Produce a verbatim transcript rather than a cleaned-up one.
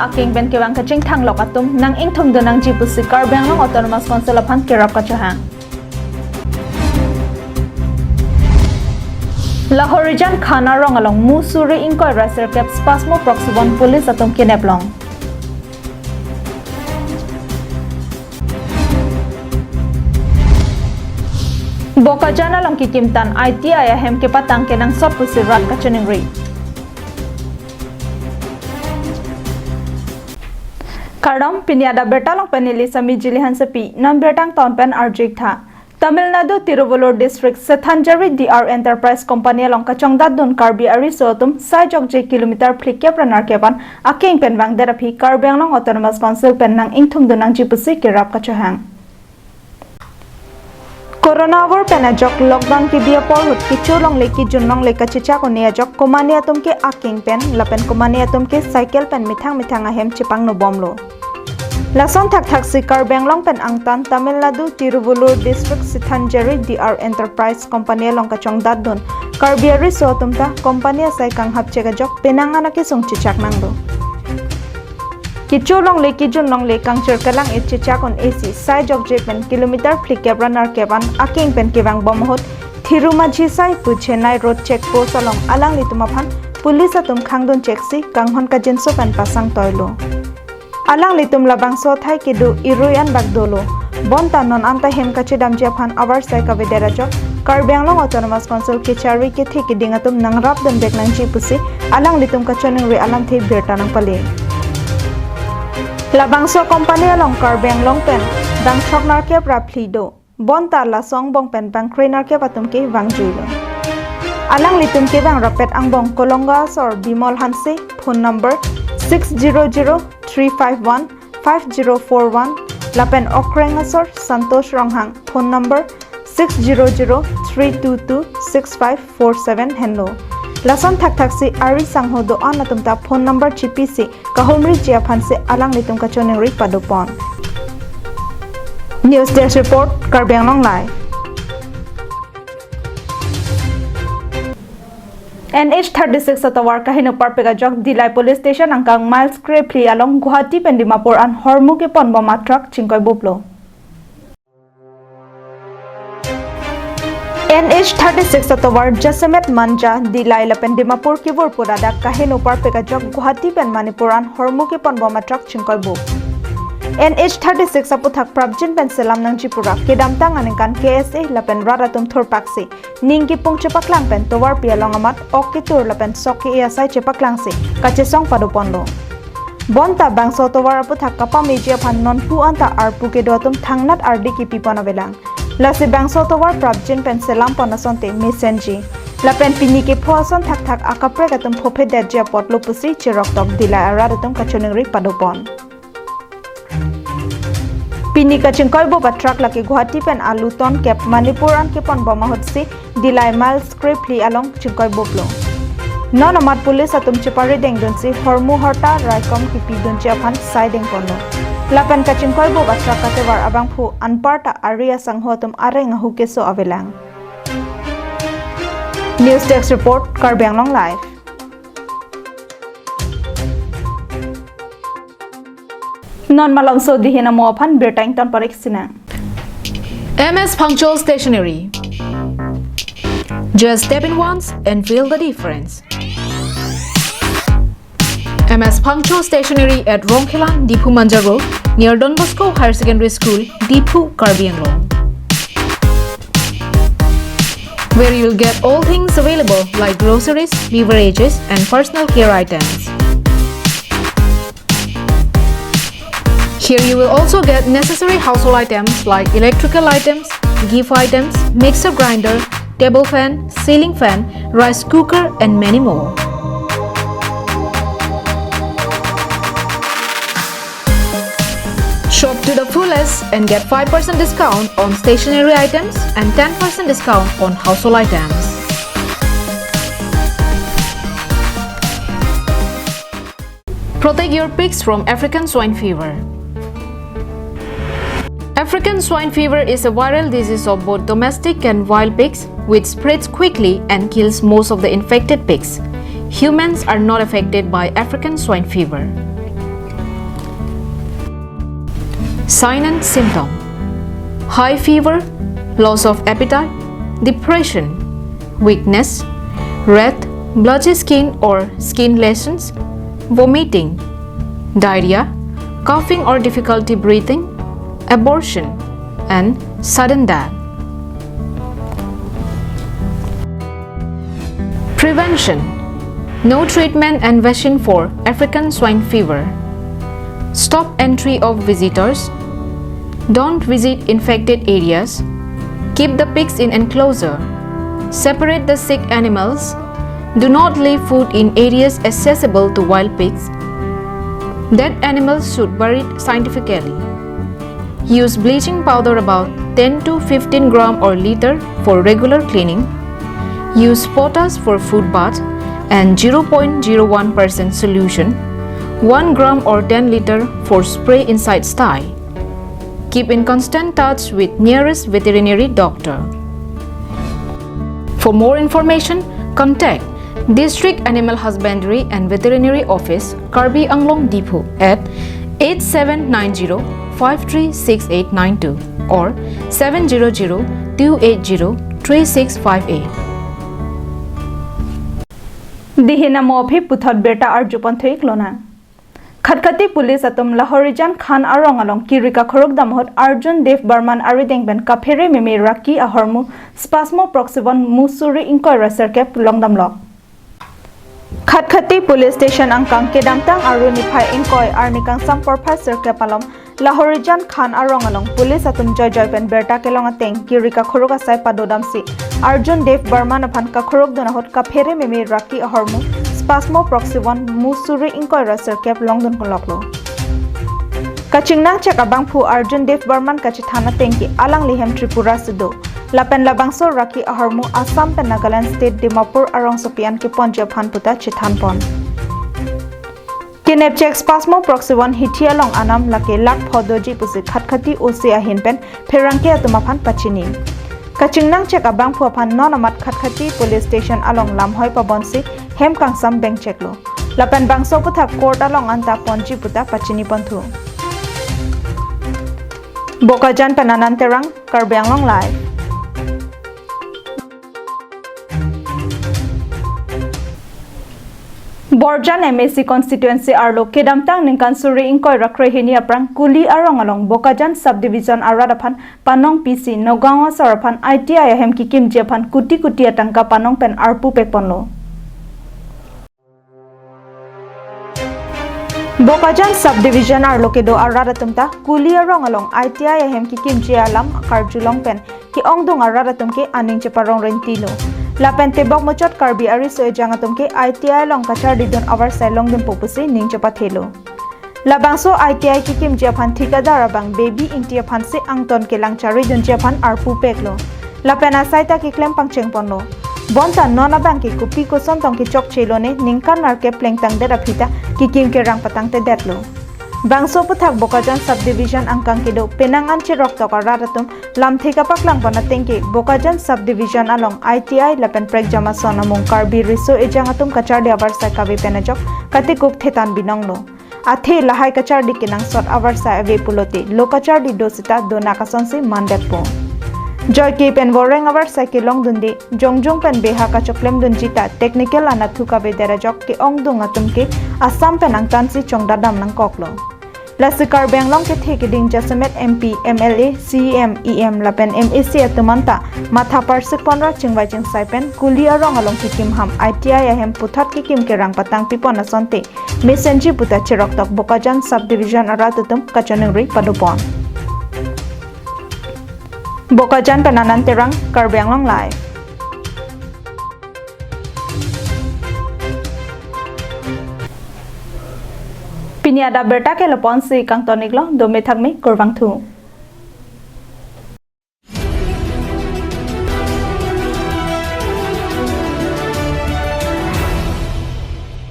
Akeng pen kevang kachingthang lok atum nang ingthum dun nangji pusi Karbi Anglong Autonomous Council aphan kerap kachohang. Lahorijan Khan arong along Mussoorie ingkoi ra sirkep spasmo prok subon police atum kinep long. Bokajan along kikimtan I T I ahem kepatang kenangsot pusi rat kachiningri. Kardom, pini adap birta along pen neli Sami Jili Hansepi, non birta angton pen arju-ik tha. Tamil Nadu Tiruvallur District Sethanjari D R Enterprise Company along kachongdat dun Karbi ariso atum sai jokje kilometer phlikep ra nerkep an akeng pen vangdet aphi Karbi Anglong Autonomous Council pen nang ingthum dun nangji pusi kerap kachohang. Corona avur pen ajok lockdown kebi apor ahut kecho longle kejun longle kachechak un-e ajok komane atum ke akeng pen lapen komane atum ke cycle pen methang methang ahem chepangno bomlo. Lason thakthak si Karbi Anglong pen angtan Tamil Nadu Tiruvallur District Sethanjari D R Enterprise Company along kachongdat dun Karbi ariso atum ta company asai kanghap chek ajok penang an akesung chechak nanglo. Kecho longle kejun longle kangchir kelang-et chechak un-e si sai jokje pen kilometer phlikep ra nerkep an akeng pen kevang bom ahut Thiru Majhi sai pu Chennai Road Check Post along alanglitum aphan police atum khangdun chek si kanghon kajinso pen pasang toilo. Alanglitum labangso athai kedo irui anbak dolo. Bonta non anta hem kachedamji aphan avarsai kavedet ajok Karbi Anglong Autonomous Council kechari kethe keding atum nangrap dunvek nangji pusi alanglitum kachiningri alamthe birta nangpale. Labangso company along Karbi Anglong pen bang throk nerkep ra phli do. Bonta laso angbong pen bang kre nerkep atum ke vangjuilo. Alanglitum kevang rapet angbong Kolonga asor Bimol Hanse, phone number six zero zero three five one five zero four one, lapen Okreng asor Santosh Ronghang, phone number six zero zero three two two six five four seven henlo. Lason thakthak si ari sangho do-an atum ta phone number chipi si kahumriji aphan si alanglitum kachiningri padopon. News Desk Report, Karbi Anglong Live. N H thirty-six atovar kaheno parpek ajok Dillai Police Station angkang miles krephli along Guwahati pen Dimapur an hormu kepon bom a truck chingkoi buplo. N H thirty-six atovar Jaisalmer Manja Dillai lapen Dimapur kevur pu ladak kaheno parpek ajok Guwahati pen Manipur an hormu kepon bom a truck chingkoi bup. N H thirty-six aputhak prapjin pen selam nangji pura kedamtang aningkan K S A lapen rat atum thurpaksi ning kipung chepaklang pen tovarpi along amat ok ketur lapen sok ke-e asai chepaklang si kachesong padoponlo. Bonta bangso tovar aputhak kapameji aphan nonpu anta arpu kedo atum thangnat ardi kipipon avelang. Lasi bangso tovar prapjin pen selampon asonte mesenji. Lapen pini kepho ason thakthak akaprek atum phophe detji apotlo pusi cheroktok Dillai arat atum kachiningri padopon. Pini kachingkoi bup a truck lake Guwahati pen alu ton kep Manipur an kepon bom ahut si Dillai miles krephli along chingkoi buplo. Non amat police atum cheparideng dunsi hormu horta raikom kipi dunji aphan saideng ponlo. Lapen kachingkoi bup a truck atovar abangphu anparta ari asangho atum areng ahu keso avelang. News Desk Report, Karbi Anglong Live. Non malomso dihin amo aphan birta ington parik sinang. M S Phangcho Stationery. Just step in once and feel the difference. M S Phangcho Stationery at Rongkhelan, Diphu Manja Road, near Don Bosco Higher Secondary School, Diphu, Karbi Anglong. Where you'll get all things available like groceries, beverages, and personal care items. Here you will also get necessary household items like electrical items, gift items, mixer grinder, table fan, ceiling fan, rice cooker, and many more. Shop to the fullest and get five percent discount on stationery items and ten percent discount on household items. Protect your pigs from African swine fever. African swine fever is a viral disease of both domestic and wild pigs, which spreads quickly and kills most of the infected pigs. Humans are not affected by African swine fever. Sign and symptom: high fever, loss of appetite, depression, weakness, red, blotchy skin or skin lesions, vomiting, diarrhea, coughing or difficulty breathing, abortion, and sudden death. Prevention: no treatment and vaccine for African swine fever. Stop entry of visitors. Don't visit infected areas. Keep the pigs in enclosure. Separate the sick animals. Do not leave food in areas accessible to wild pigs. Dead animals should buried scientifically. Use bleaching powder about ten to fifteen gram or liter for regular cleaning. Use potash for food bath and zero point zero one percent solution, one gram or ten liter for spray inside sty. Keep in constant touch with nearest veterinary doctor. For more information, contact District Animal Husbandry and Veterinary Office, Karbi Anglong, Diphu at eight seven nine zero five three six eight nine two or seven zero zero two eight zero three six five eight. Dihin amo aphi puthot birta arjupon thu-ik lonang. Khatkhati police atum Lahorijan Khan arong along kiri kakhorok dam ahut Arjun Dev Barman arideng pen kaphere meme raki ahormu Spasmo proxy one mu suri ingkoi ra sirkep longdamlok. Khatkhati police station angkang kedamtang Aru niphai ingkoi arni kangsam porphai sirkep alom Lahorijan Khan arong along police atum joijoi pen birta kelong ateng kiri kakhorok asai padodamsi Arjun Dev Barman aphan kakhorok dun ahut kaphere meme raki ahormu Spasmo proxy one mu suri ingkoi ra sirkep longdun koloklo. Kachingnangchek abangphu Arjun Dev Barman kachethan ateng ke alangli hem Tripura si do. Lapen labangso raki ahormu Assam pen Nagaland State Dimapur arongsopi an keponji aphan puta chethanpon. Kenepchek Spasmo proxy one hithi along anam lake lakh pho doji pusi Khatkhati O C ahin pen pherangke atum aphan pachini. Kachingnangchek abangphu aphan non amat Khatkhati police station along lamhoi pabonsi hem kangsam bengcheklo. Lapen bangso aputhak court along anta ponji puta pachini ponthu. Bokajan pen Anand Terang, Karbi Anglong Live. Borjan M A C constituency arlo kedamtang ningkan suri ingkoi ra kre hini aphrang Kuli arong along Bokajan subdivision arat aphan panong pisi Nagaon asor aphan I T I ahem kekimji aphan kuti kuti atangka panong pen arpu pekponlo. Bokajan subdivision arlo kedo arat atum ta Kuli arong along I T I ahem kekimji alam karjulong pen ke-ongdung arat atum ke aning cheparong rentilo. Lapen tebok muchot Karbi ariso ejang atum ke I T I along kacharlidun avarsai longdunpo pusi ning chepathelo. Labangso I T I kekimji aphan thikadar abang Baby Ingti aphansi angton kelang charlidunji aphan arpu peklo. Lapen asai ta keklem pangchengponlo. Bonta non abang ke kopi koson tong kechokche lone ningkan nerkep plengtangdet aphi ta kekim kerang patangtedetlo. Bangso aputhak Bokajan subdivision angkang kedo penang an cheroktok arat atum lamthe kapaklangpon ateng ke Bokajan subdivision along I T I lapen prekjam ason amung Karbi riso ejang atum kacharli avarsai kave pen ajok katekup thetan binonglo. Athe lahai kacharli kenangsot avarsai ave pulote lo kacharli do sita donak asonsi mandetpo. Joike pen voreng avarsai kelongdunde jongjung pen beha kachoklemdunji ta technical anatthu kavedet ajok ke-ongdung atum ke Assam pen angtansi chongdadam nangkoklo. Lasi Karbi Anglong kethe keding jasemet M P, M L A, C E M, E M lapen M A C atum anta matha parsikponra chingvai chingsai pen Kuli arong along kekim ham I T I ahem puthot kekim kerang patangpipon asonte mesenji puta cheroktok Bokajan subdivision arat atum kachiningri padopon. Bokajan pen Anand Terang, Karbi Anglong Live. Pini adap birta ke lapu-ansi kangton-iklo, dome thakme, kurvangthu.